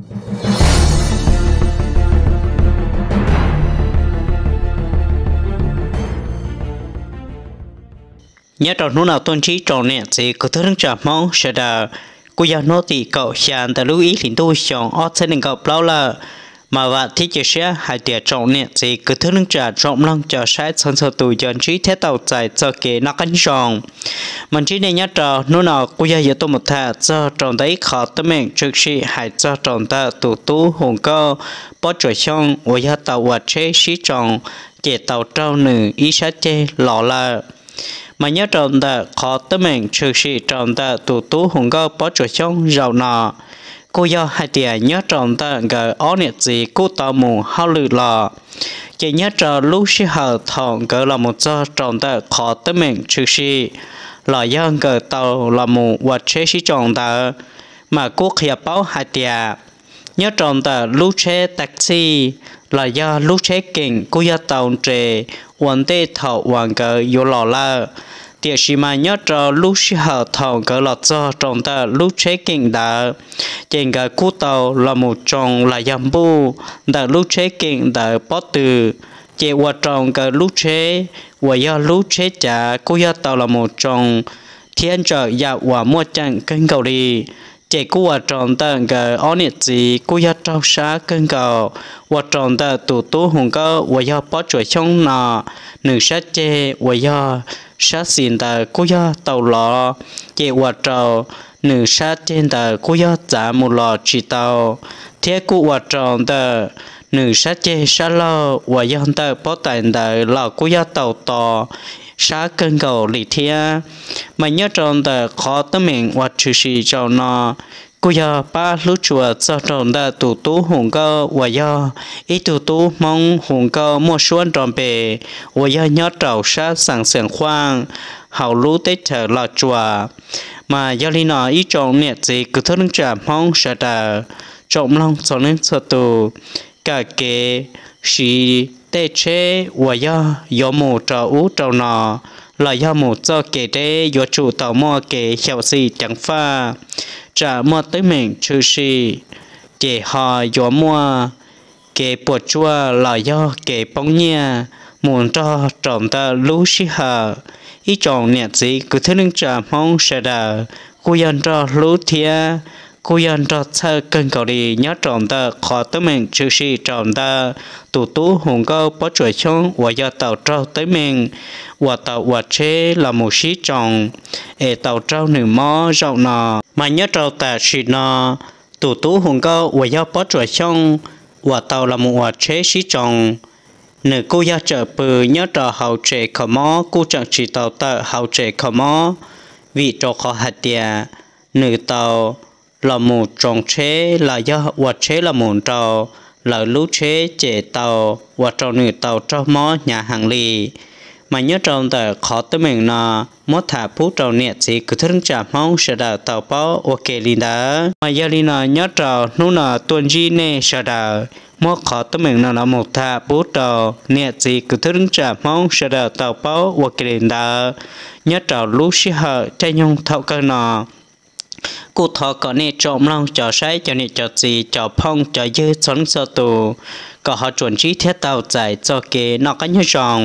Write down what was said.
Nyob rau hnub no tuaj ntsib tsoom niam txiv kwv tij neej tsa Hmoob sawv daws, kuj yog hnub tim kaum xya ntawm lub ib hlis ntuj xyoo ob txhiab nees nkaum plaub lawm. Mas vam thiab cia siab hais tias tsoom niam txiv kwv tij neej tsa tsoom mloog cov saib txhua txhua tus yuav ntsib thiab tau txais txoj kev noj qab nyob zoo. Mas ntsib nej nyob rau hnub no kuj yog yuav tuaj mus tham txog rau ntawm ib qho teeb meem tshwm sim hais txog rau ntawm tus tub hu nkauj Pob Tsuas Xyooj uas yog tau ua tsheb sib tsoo, ces tau raug nws ib sab ceg los lawm. Mas nyob rau ntawm qhov teeb meem tshwm sim rau ntawm tus tub hu nkauj Pob Tsuas Xyooj zaum no, kuj yog hais tias nyob rau ntawm nkawd ob niam txiv kuj tau mus hauj lwm los, ces nyob rau lub sij hawm thaum nkawd los mus txog rau ntawm qhov teeb meem tshwm sim los yog nkawd tau los mus ua tsheb sib tsoo ntawd, mas kuj qhia paub hais tias nyob rau ntawm lub tsheb taxi los yog lub tsheb keem kuj yog tau nres ua ntej thaum uas nkawd yuav los lawm. Tiam sis mas nyob rau lub sij hawm thaum nkawd los txog rau ntawm lub tsheb keem ntawd, ces nkawd kuj tau los mus tsoo los yog npuj ntawm lub tsheb keem ntawd pob tw, ces ua rau nkawd lub tsheb uas yog lub tsheb cav kuj yog tau los mus tsoo thiab ntsawm yam uas muaj ceem kawg nkaus li. Ces kuj ua rau ntawm nkawd ob niam txiv kuj yog raug sab kawg nkaus, ua rau ntawm tus tub hu nkauj uas yog Pob Tsuas Xyooj no, nws sab ceg uas yog sab xis ntawd kuj yog tau lov, ces ua rau nws sab ceg ntawd kuj yog txav mus los tsis tau, thiab kuj ua rau ntawm nws sab ceg sab laug uas yog ntawm pob tais ntawd los kuj yog tau to sab kawg nkaus li thiab. Mas nyob rau ntawm qhov teeb meem uas tshwm sim zaum no, kuj yog pab hlub tshua txog rau ntawm tus tub hu nkauj uas yog ib tug tub Hmoob hu nkauj muaj suab nro npe uas yog nyob rau sab xeev Xeev Khuaj hauv lub teb chaws Los Tsuas. Mas yog li no ib tsoom niam txiv kwv tij neej tsa Hmoob sawv daws, tsoom mloog txhua leej txhua tus, kawm kev siv tej tsheb uas yog yuav mus rau ub rau no los yog mus txoj kev deb yuav tsum tau muaj kev xyaum xim ceev faj, tsam muaj teeb meem tshwm sim, ces ho yuav muaj kev puas tsuaj los yog kev poob nyiaj mus nrog rau ntawm lub sij hawm. Ib tsoom niam txiv kwv tij neej tsa Hmoob sawv daws kuj yog nrog hlub thiab kuj yog nrog txhawj kawg nkaus li nyob rau ntawm qhov teeb meem tshwm sim rau ntawm tus tub hu nkauj Pob Tsuas Xyooj uas yog tau raug teeb meem uas tau ua tsheb los mus sib tsoo es tau raug nws mob zaum no. Mas nyob rau tam sim no, tus tub hu nkauj uas yog Pob Tsuas Xyooj uas tau los mus ua tsheb sib tsoo, nws kuj yog tsawm pw nyob rau hauv tsev kho mob kuj tseem tsis tau tawm hauv tsev kho mob, vim rau qhov hais tias nws tau los mus tsoo tsheb los yog ua tsheb los mus nrau lawv lub tsheb ces tau ua rau nws tau raug mob hnyav heev li. Mas nyob rau ntawm qhov teeb meem no muab tham pub rau niam txiv kwv tij neej tsa Hmoob sawv daws tau paub ua ke li ntawd. Mas yog li no nyob rau hnub no tuaj ntsib nej sawv daws, muab qhov teeb meem no los mus tham pub rau niam txiv kwv tij neej tsa Hmoob sawv daws tau paub ua ke li ntawd. Nyob rau lub sij hawm caij nyoog thaum kawg no, kuj thov kom nej tsoom mloog cov saib cov niam cov txiv cov phooj cov ywg txhua leej txhua tus, kom ho tsuas ntsib thiab tau txais txoj kev noj qab nyob zoo.